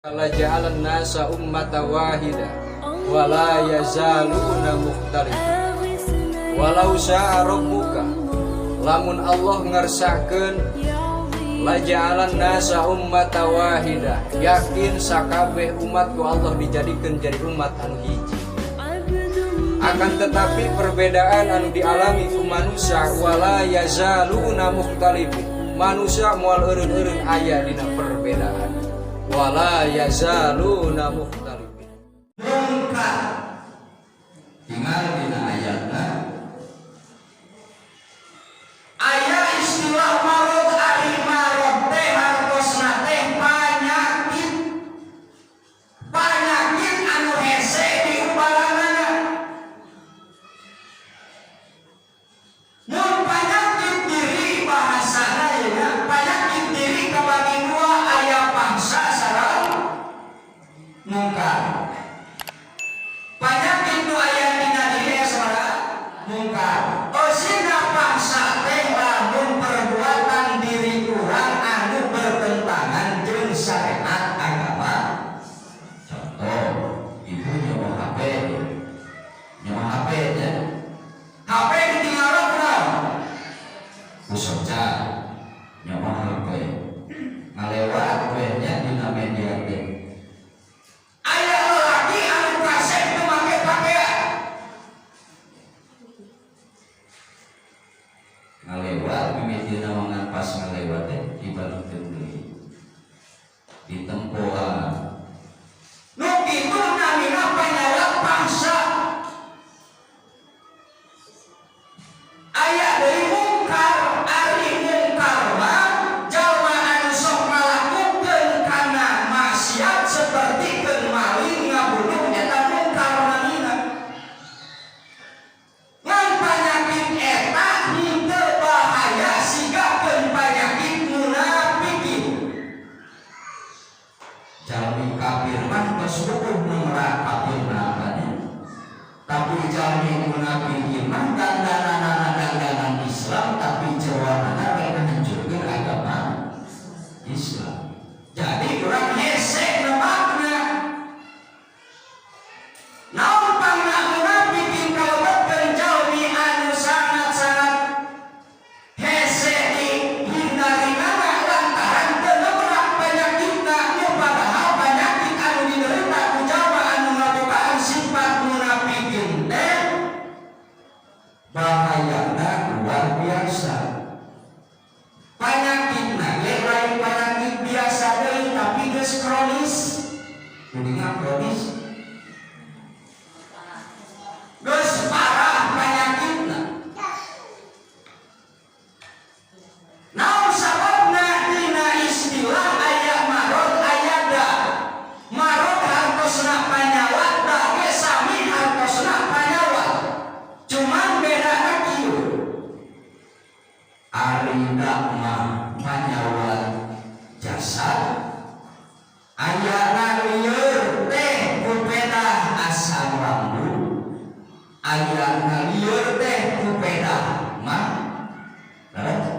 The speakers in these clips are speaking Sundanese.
La ja'alan nasa ummata wahida wa la yazaluna mukhtalifin. Walau sya'a rabbuka, lamun Allah ngersakeun, la ja'alan nasa ummata wahida, yakin sakabeh umat ku Allah dijadikeun jadi umat anu hiji. Akan tetapi perbedaan anu dialami ku manusia, wala yazaluna mukhtalifin, manusia moal eureun-eureun aya dina perbedaan. Wala yazaluna mukhtalifin. Mungkar tinggal dina ayatna aya istilah marad. Ari marad teh hartosna teh panyakit, panyakit anu hese diubaranana. Mun panyakit diri, bahasana ya nya, panyakit diri kabagi dua, aya fahsya sareng mungkar. Panyakit nu aya dina diri aya sabaraha? Mungkar. Eusina fahsya teh lamun perbuatan diri urang anu bertentangan jeung syariat agama. Contoh, ibu nyawa HP, nyawa HP nya, HP ditinggalan kunaon? Ku soca nyawa HP ngalewat we nya dina media teh. Aya lelaki anu kasep teu make pakaian ngalewat, mimiti nawangan, pas ngalewat teh dibalikeun deui, ditempoan. Nu kitu namina panyawat fahsya. Aya deui mungkar. Ari mungkar mah jalma anu sok ngalakukeun kana maksiat seperti keun maling, ngabunuh, eta mungkar namina. Ngan panyakit eta henteu bahaya siga keun panyakit munafikin. Jalmi kafir mah geus hukum nemra kafirna apanya, tapi jalmi munafikin mah dandananana dandanan Islam, tapi jeroanana rek ngahancurkeun agama Islam. Jadi urang hese nebakna naon pangna munafikin. Kalebetkeun jalmi anu sangat-sangat hese dihindarinana lantaran teu nemrak panyakitna, nu padahal panyakit anu diderita ku jalma anu ngabogaan sifat munafikin teh bahayana luar biasa. Panyakitna ge lain panyakit biasa deui, tapi geus kronis. Kuninga kronis, geus parah panyakitna. Naon sababna? Dina istilah aya marad, aya da. Marad hartosna panyawat, da ge sami hartosna panyawat, cuman bedana kieu. Ari da mah panyawat jasad, ayana lieur teh ku pedah asam lambung, ayana lieur teh ku pedah mah. Leres?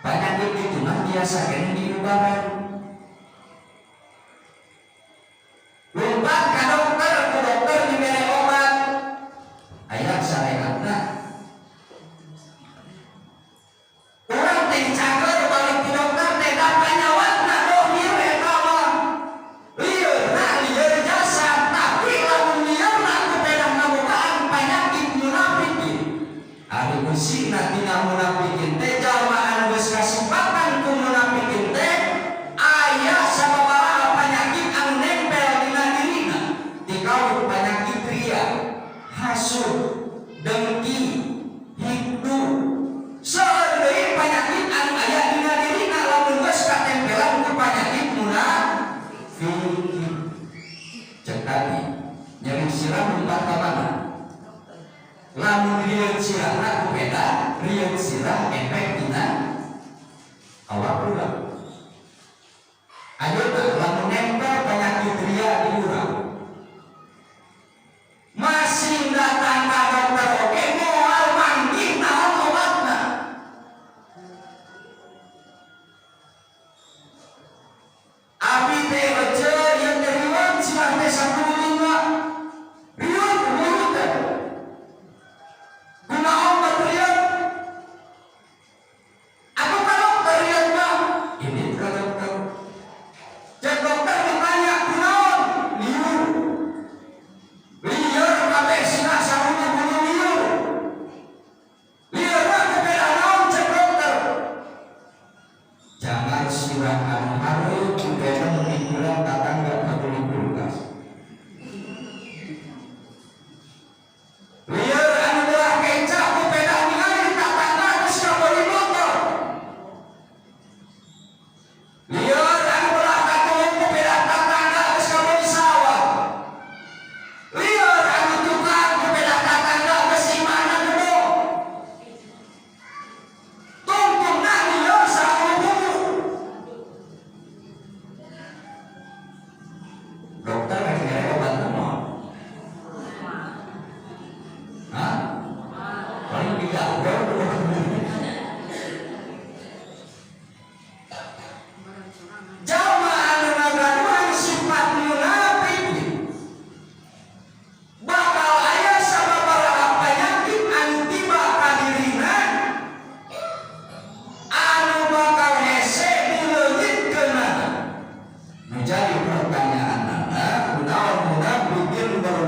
Penyakit itu mah biasa kene diubaran. Lumpat ka dokter, ku dokter dibere obat, aya syariatna. Urang teh cager balik ti dokter teh, da panyawatna dohir eta mah, lieurna lieur jasad. Tapi lamun lieurna ku pedah ngabogaan panyakit munafikin, ari usina tina munafikin teh jalma anu geus kasipatan ku munafikin teh aya sababaraha panyakit anu nempel dina dirina, dikawit panyakit ria, hasud, dengki, hikdu. Seueur deui panyakit anu aya dina dirina lamun geus katempelan ku panyakit munafikin. Cek tadi, nyeri sirah lumpat ka mana? Lamun rieut sirahna ku beda, rieut sirah efek dina awak urang. Ayeuna lamun nempel penyakit ria di urang, masih datang ka dokter oge moal manggih naon obatna. Abi teh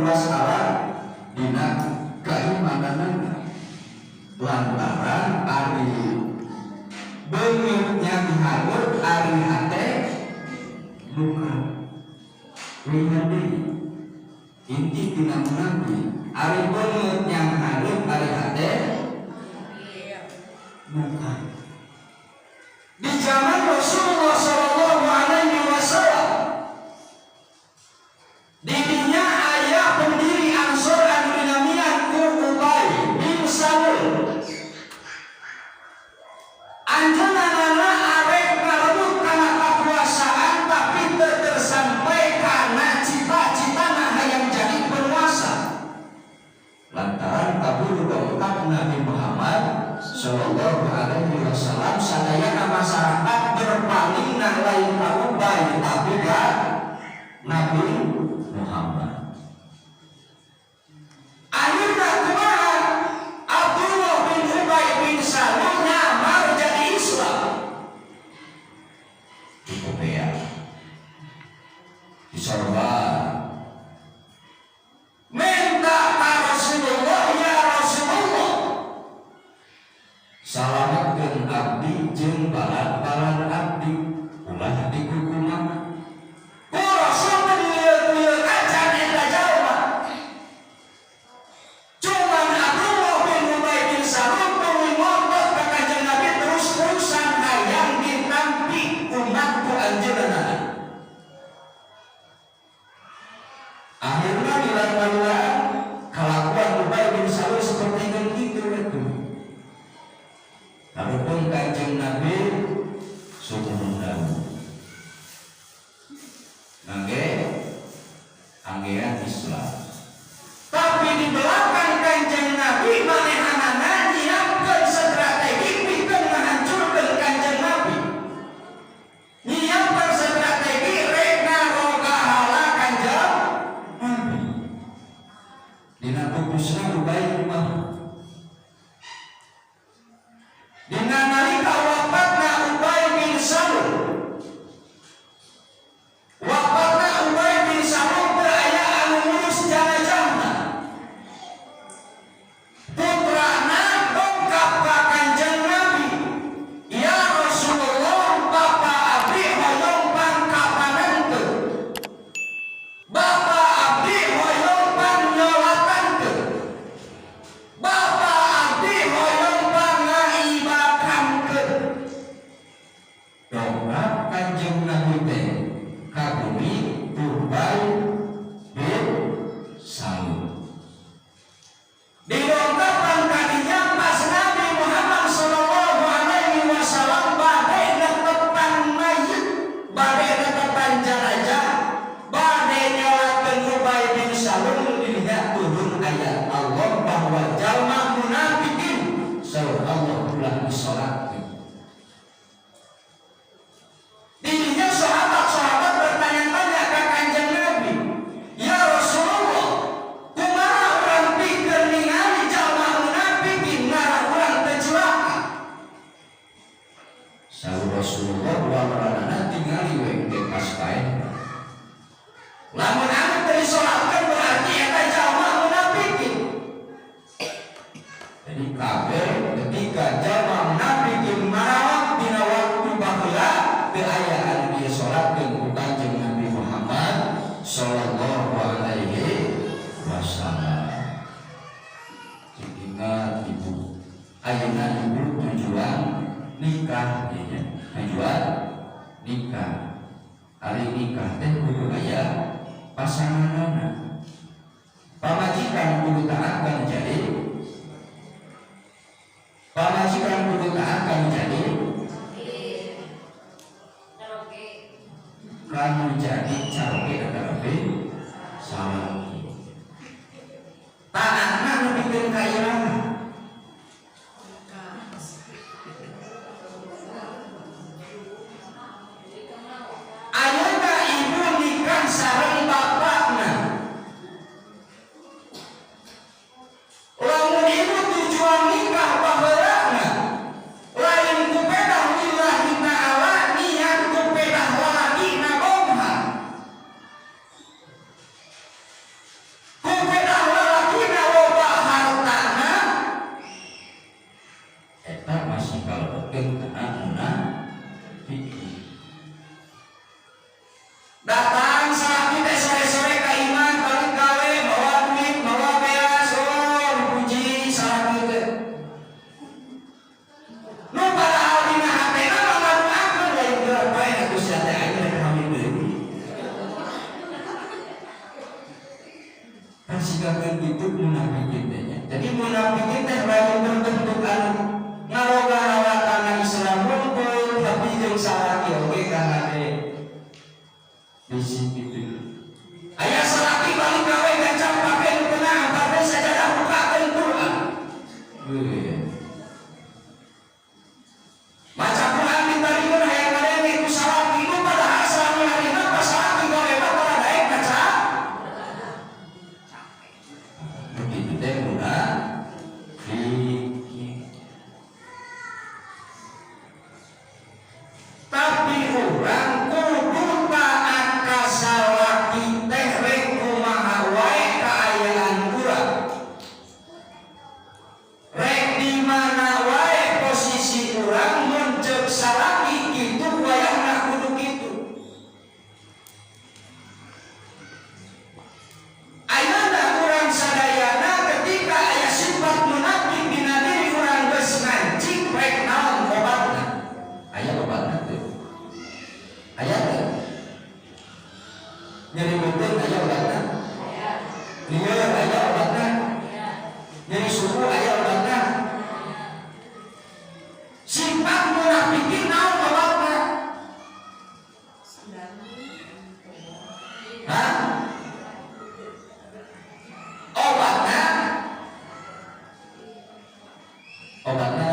bermasalah dina keimananana lantaran ari beungeut nyanghareup ari hate muka lihat deui inti tina munafik ari beungeut nyanghareup ari hate muka. Di zaman Rasulullah Shallallahu Alaihi Wasallam didinya aya pendiri Ansor anu dinamian ku Ubay bin Salul. Anjeunna arek ngarebut kana kakuasaan tapi teu tersampai kana cita-citana hayang jadi penguasa. Lantaran kaburu dongkap Nabi Muhammad Shallallahu Alaihi Wasallam, sadayana masyarakat berpaling nah lain ka Ubay tapi ka Nabi Muhammad. Akhirnya kumaha? Abdullah bin Ubay bin Salul nyamar jadi Islam di Kopea, di sorban, minta ka Rasulullah, "Ya Rasulullah, salametkeun abdi jeung balad-balad abdi, ulah dikukumaha." Ku Rasul teh dilieur-lieur acan eta jalma. Cuman Abdullah bin Ubay bin Salul tuluy ngotot ka Kanjeng Nabi terus-terusan hayang ditampi umat ku anjeunna. Akhirnya dilakukan kelakuan Ubay bin Salul seperti itu itu. Walaupun Kanjeng Nabi sumuhun ngangge anggean Islam. Tapi di belakang Kanjeng Nabi manehanana nyiapkeun strategi pikeun ngahancurkeun Kanjeng Nabi. Nyiapkeun strategi rek ngarogahala Kanjeng Nabi. Dina pupusna Ubay mah. Dina nalika wafatna Ubay bin Salul, wafatna Ubay bin Salul teu aya anu ngurus janazahna. Putrana dongkap ka Kanjeng Nabi, "Ya Rasulullah, Bapak abdi hoyong pangkapanankeun. Bapak abdi hoyong panyolatankeun. Bapak abdi hoyong pangaibakankeun." Dongkap Kanjeng Nabi teh ka bumi Ubay bin Salul. Didongkapan kadinya pas Nabi Muhammad Sallallahu Alaihi Wasallam bade netepan mayit, bade netepan jenazah, bade nyolatkeun Ubay bin Salul, dilihat turun ayat Allah bahwa jalma munafikin saur Allah ulah disolatkeun. Dirinya sahabat-sahabat bertanya-tanya ke Kanjeng Nabi, "Ya Rasulullah, kumaha urang pikeun ningali jalma munafikin ngarah urang teu cilaka?" Saur Rasulullah, "Wawaranana tingali we ke pas paeh. Lamun anu teu disolatkeun berarti eta jalma munafikin." Jadi kabeh ketika jalma munafikin marawat dina waktu baheula teu aya anu disolatkeun ku Kanjeng Nabi Muhammad Sallallahu Alaihi Wasallam. Cik ingat ibu, ayeuna ibu tujuan nikah ya, tujuan nikah. Ari nikah teh kudu aya pasanganana. Pamajikan kudu taat kan jadi, pamajikan kudu taat kan jadi, kamu jadi caroge atau salaki. Taatna nepikeun ka iraha? Ayeuna ibu nikah sareng bapakna. Lamun ibu tujuan nikah baheulana lain ku pedah lillahi ta'ala, niat ku pedah lalaki na bonghar. sigakeun kitu munafikin teh nya. Jadi munafikin teh lain terbentuk anu ngaroga kana Islam wungkul, tapi jeung salaki oge kahade. Bisi kitu. Aya salaki balik gawe gancang pake nu tenang, pake sajadah bukakeun Quran. Weuh. Maca Quran ditarikeun hayang ngadenge ku salaki nu padahal salami harina pas salaki gawe mah pada daek maca. Begitu teh munafik. Tapi urang kudu taat ka salaki teh rek kumaha wae kaayaan urang. Rek di mana wae posisi urang mun ceuk salaki kitu wayahna kudu kitu. Ayeuna urang sadayana ketika aya sifat munafik dina diri urang geus ngancik rek naon obatna? Aya obatna teu? Aya teu? Nyeri beuteung aya obatna? Lieur aya obatna? Nyeri suku aya obatna? Sifat munafikin naon obatna? Hah? Obatna? Obatna?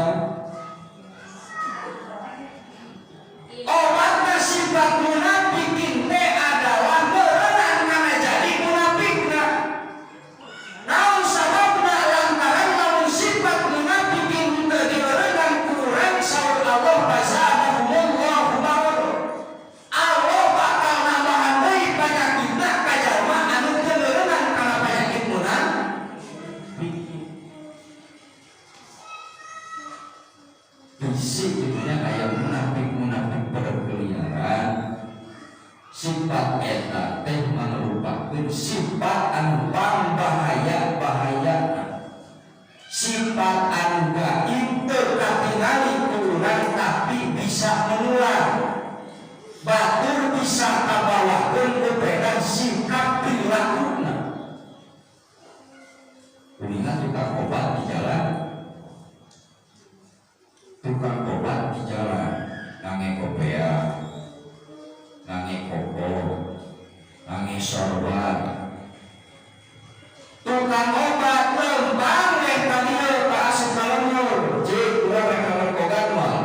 Obatna sifat munafikin teh adalah merenang kana jadi munafikna. Naon sababna? Lantaran lamun sifat munafikin teu dimerenang ku urang, saur Allah fazadahumullahu marad. Allah bakal nambahan deui panyakitna ka jalma anu teu merenang kana penyakit munafik. Bisi gitunya kayak munafik-munafik berkeliaran. Sifat eta teh merupakan sifat anu pangbahaya-bahaya, sifat anu gaib teu katingali ku urang tapi bisa menular. Batur bisa kabawakeun ku pegang sikap perilatuna. Kuningan tukang obat di jalan, tukang obat di jalan, nange kopea, nange koko, nange sorban. Tukang obat lembang rek ka dieu ka asup ka lembur, ceuk urang rek ngalerkogan mah.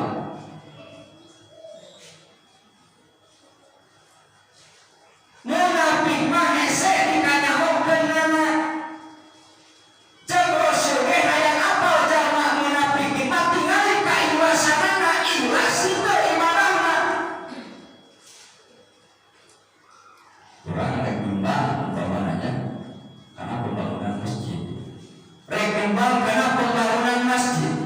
Munafik mah hese dikanyahokeunana. Ceuk Rasul ge hayang apal jalma munafik mah tingali kaikhlasanana, ikhlas teu ibadahna. Urang rek nyumbang umpamana karena pembangunan masjid. Rek nyumbang karena pembangunan masjid.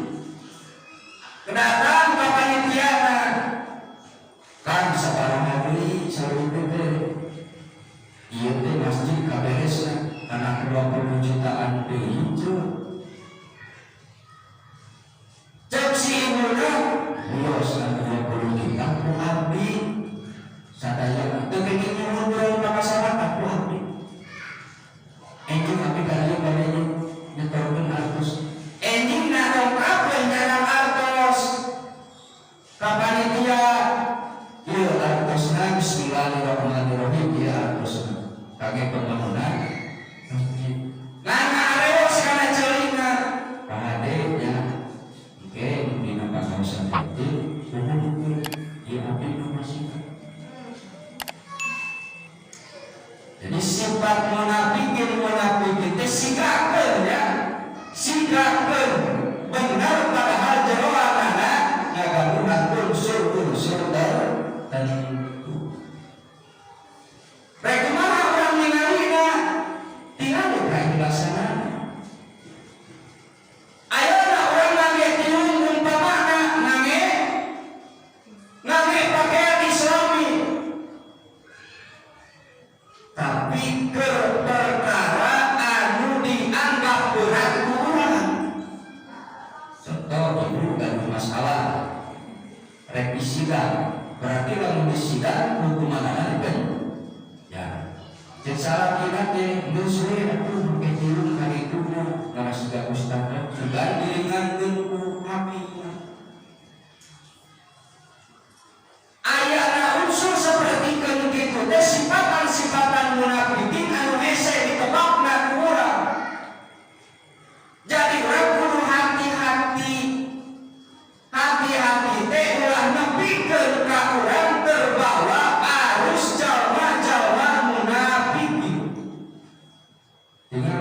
Kedatang ka panitiana. Kan sabaraha deui saur teh. Ieu teh masjid kaberesna kana 20 jutaan deui ceuk. Ceuk si ibuna, wios kana 20 juta ku abdi. Sadayana teu kenging nyuhun ka masyarakat ku abdi. Enjing abdi ka dieu bade nyetorkeun artos. Enjing na dongkap we nyanang artos. Ka panitia ieu artosna bismillahirrahmanirrahim ieu artosna kangge pembangunan masjid. Ngan ngareos kana ceulingna. Kahade nya engke dina pangaosan masjid kudu ieu abdi nu masih. Jadi sifat munafikin munafikin teh sigakeun ya. Sigakeun bener padahal jeroanana ngagaduhan unsur-unsur tertentu. Rek kumaha urang ningalina? Tingali kaikhlasanana. Ayeuna urang ngangge tiung umpamana ngangge ngangge pakaian Islami. Tapi keur perkara anu dianggap berat ku urang. Contoh ibu gaduh masalah rek disidang, berarti lamun disidang hukumanana dipen ya. Cek salakina teh geus we atuh make jirung ka dituna ngaras siga ustadna sugan diringankeun ku hakimna. Ayana unsur seperti kitu teh sifatan-sifatan munafikin anu hese ditebakna ku urang. Jadi urang kudu hati-hati. Hati-hati teh ulah nepikeun ka urang terbawa arus jalma-jalma munafikin. Tinggal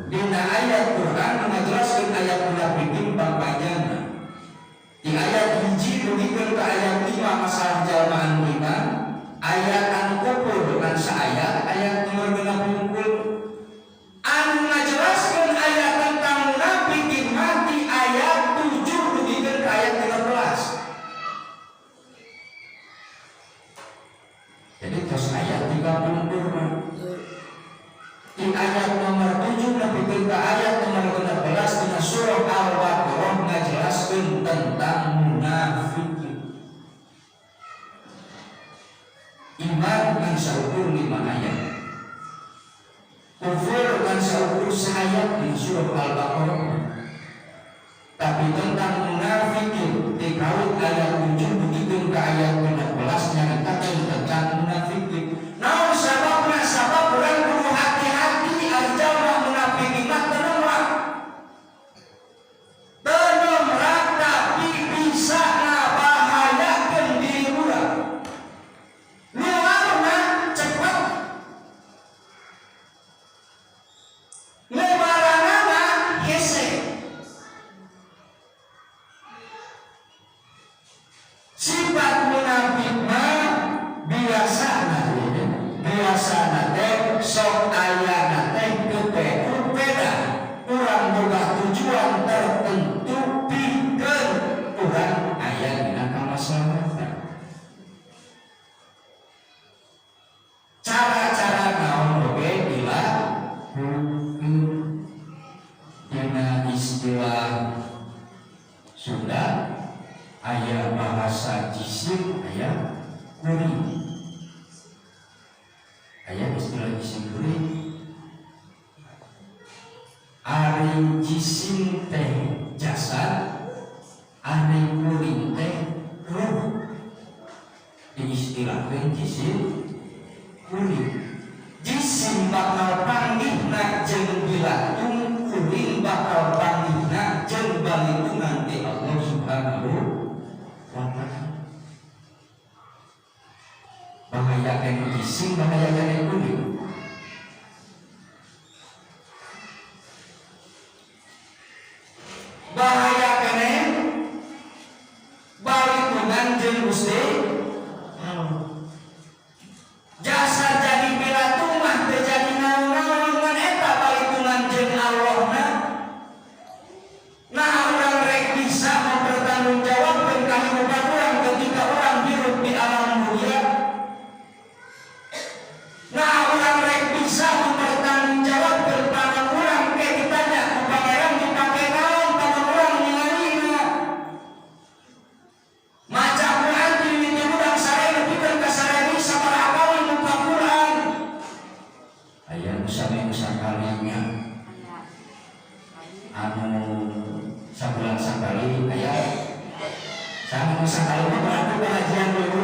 dina ayat Quran menjelaskan ayat munafikin bangkanyana. Di ayat 1 dugikeun ka ayat 5 masalah jalma anu iman, ayat anu kufur dengan saayat, ayat nomor 60 anu ngajelaskeun ayat tentang munafikin mah di ayat 7 dugikeun ka ayat 13. Jadi terus ayat 30 mah. Di ayat nomor 7 nepikeun ka ayat nomor 16 dina surah Al-Baqarah ngajelaskeun tentang munafikin. Iman ngan saukur 5 ayat. Kufur ngan saukur saayat di surah Al-Baqarah. Tapi tentang munafikin dikaut ayat 7 dugikeun ka ayat 16 nyaritakeun tentang munafikin. Naon sababna? Sabab urang kudu hati-hati ari jalma munafikin mah teu nemrak. Teu nemrak tapi bisa ngabahayakeun diri urang. Nularna cepet. Ngubaranana hese. Sifat munafik mah biasana biasana teh sok ayana teh kepeku beda. Urang boga tujuan tertentu pikeun urang aya dina kamaslahatan. Cara-cara naon oge dilakukeun. Dina istilah Sunda aya bahasa jisim aya kuring. Aya istilah jisim kuring. Ari jisim teh jasad, ari kuring teh ruh. Diistilahkeun jisim kuring. Jisim bakal panggihna jeung bilatung, kuring bakal panggihna jeung balitungan ti Allah Subhanahu wa Ta'ala. Bahaya kene jisim, bahaya kene kuring. Bahaya kene balitungan jeung Gusti Allah. Jasa jadi bilatung mah teu jadi naon-naon ngan eta balitungan jeung Allahna. Nah, urang rek bisa mempertanggungjawabkeun kahirupan urang ketika urang hirup di alam dunia. Nah, urang rek bisa mempertanggungjawabkeun pangan urang ke ditanya ku pangeran dipake naon pangan urang ningalina. Maca Quran ti mimiti urang sare nepikeun ka sare sabaraha kali muka Quran. Aya nu saminggu sakalinya, anu sabulan sakali aya, saminggu sakali mah berarti pengajian dulu.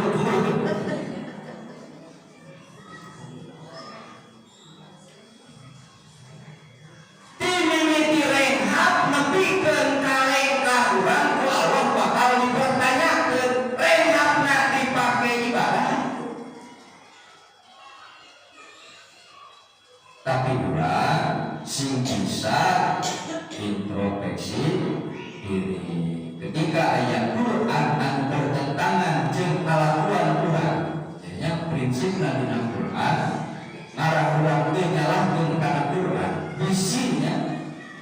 Ti mimiti renghap nepikeun ka lengkah urang ku Allah bakal dipertanyakeun renghapna dipake ibadah. Tapi urang sing bisa introspeksi diri. Ketika ayat Quran anu bertentangan jeung kalakuan urang, jadinya prinsipna dina Quran ngarah urang teh nyalahkeun kana Quran. Bisinya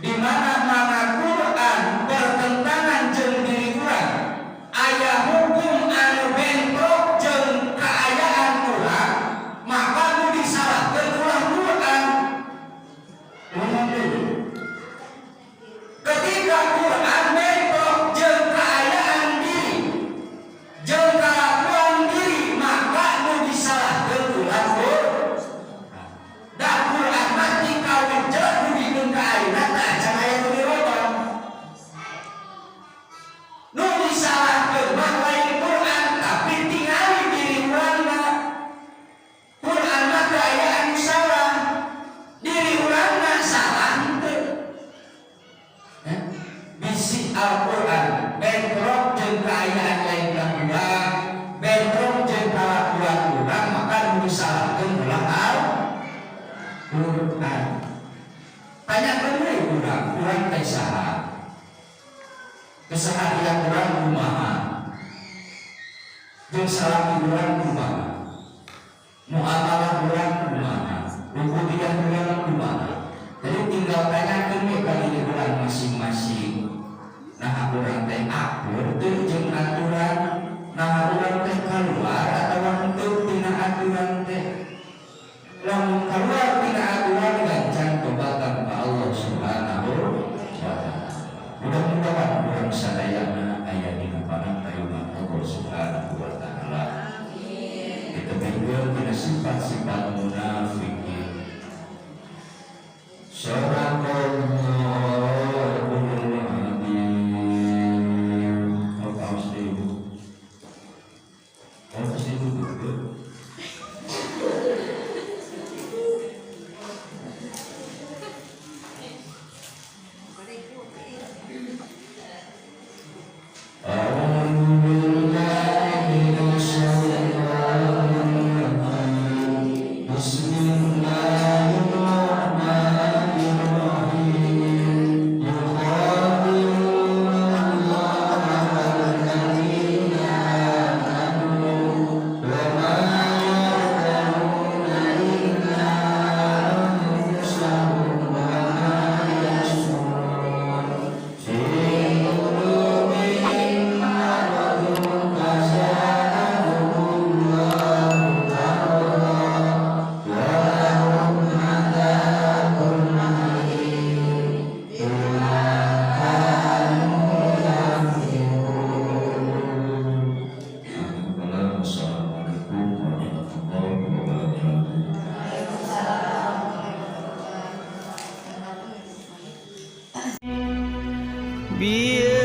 di mana-mana Quran bertentangan jeung diri urang, aya hukum anu bentrok jeung kaayaan urang, maka nu disalahkeun ulah Quran. Ketika Quran bentrok jeung kaayaan diri, jeung kalakuan diri, maka nu disalahkeun ulah Quran. Quran. Tanyakeun we urang, urang teh saha? Keseharian urang kumaha? Jeung salaki urang kumaha? Muamalah urang kumaha? Ubudiyah urang kumaha? Jadi tinggal tanyakeun we ka diri urang masing-masing. Nah, urang teh akur teu jeung aturan? Nah, urang teh keluar atawa henteu tina aturan teh? Lamun keluar tina aturan, gancang tobatan ka Allah Subhanahu wa Taala. Mudah-mudahan urang sadayana aya dina payungan Allah Subhanahu wa Taala. Ditebihkeun tina sifat-sifat munafikin. Sadaqallahul Adzim. Oh, kaos deui, Bu. Kaos deui, Bu. أعوذ بالله من الشيطان الرجيم. بسم الله الرحمن الرحيم. يخادعون الله والذين آمنوا وما يخدعون إلا أنفسهم وما يشعرون. في قلوبهم مرض فزادهم الله مرضا ولهم عذاب أليم بما كانوا يكفرون. Assalamualaikum warahmatullahi wabarakatuh. Biar